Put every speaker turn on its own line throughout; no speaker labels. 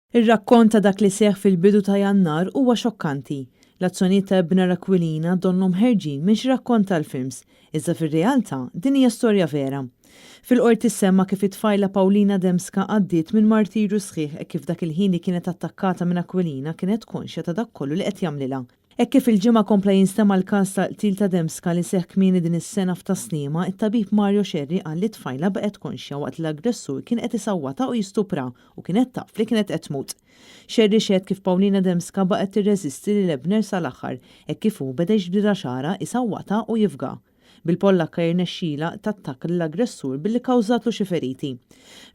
Ir-rakkont ta' dak li seħħ fil-bidu ta' Jannar huwa xokkanti. L-azzjonijiet ta' Ebner Aquilina donnhom ħerġin minn xi rakkont tal-films, iżda fir-realtà din hija storja vera. Fil-Qorti ssemma kif it-tfajla Paulina Dembska għaddiet minn martirju sħiħ hekk kif dak il-ħin li kienet attakkata minn Aquilina kienet konxja ta' dak kollu li qed jagħmlilha. Hekk kif il-Ġimgħa kompla jinstema' l-każ tal-qtil ta' Dembska li seħħ kmieni din is-sena f'Tas-Sliema, it-tabib Mario Scerri qal li t-tfajla baqgħet konxja waqt li l-aggressur kien qed isawwatha u jistuprha u kienet taf li kienet qed tmut. Scerri xehed kif Paulina Dembska baqgħet tirreżisti lil Ebner sal-aħħar hekk kif hu beda jiġbdilha xagħarha, isawwatha u jifgha. Bil-Pollakka jirnexxilha tattakka lill-aggressur billi kkawżatlu xi feriti.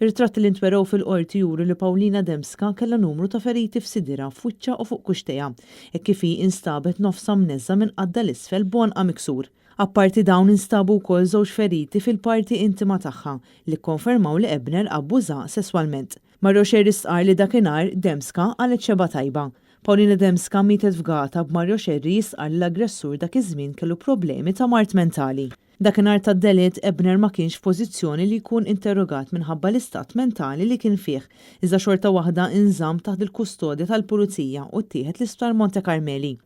Ritratti li ntwerew fil-Qorti juru li Paulina Dembska kellha numru ta' feriti f'sidirha, f'wiċċha u fuq kuxtejha, hekk kif hi instabet nofsha mneżża' minn qaddha 'l isfel b'għonqha miksur. Apparti dawn instabu wkoll żewġ feriti fil-parti intima tagħha, li kkonfermaw li Ebner abbużaha sesswalment. Mario Scerri stqarr li dakinhar Dembska qalgħet xebgħa tajba. Paulina Dembska mietet fgata b'Mario Scerri jistqarr li l-aggressur dak iż-żmien kellu problemi ta' mard mentali. Dakinhar tad-delitt, Ebner ma kienx f'pożizzjoni li jkun interrogat minħabba l-istat mentali li kien fih, iżda xorta waħda inżamm taħt il-kustodja tal-Pulizija u ttieħed l-Isptar Monte Carmeli.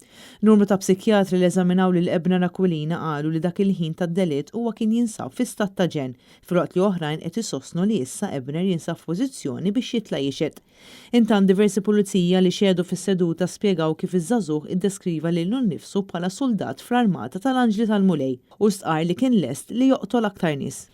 Numru ta' psikjatri li eżaminaw lil Ebner Aquilina qalu li dak il-ħin tad-delitt huwa kien jinsab fi stat ta' ġenn, filwaqt li oħrajn qed isostnu li issa Ebner jinsab f'pożizzjoni biex jitla' jixhed. Intant diversi pulizija li xehdu fis-seduta spjegaw kif iż-żagħżugħ iddeskriva lilu nnifsu bħala suldat fl-armata tal-Anġli tal-Mulej u stqarr li kien lest li joqtol aktar nies.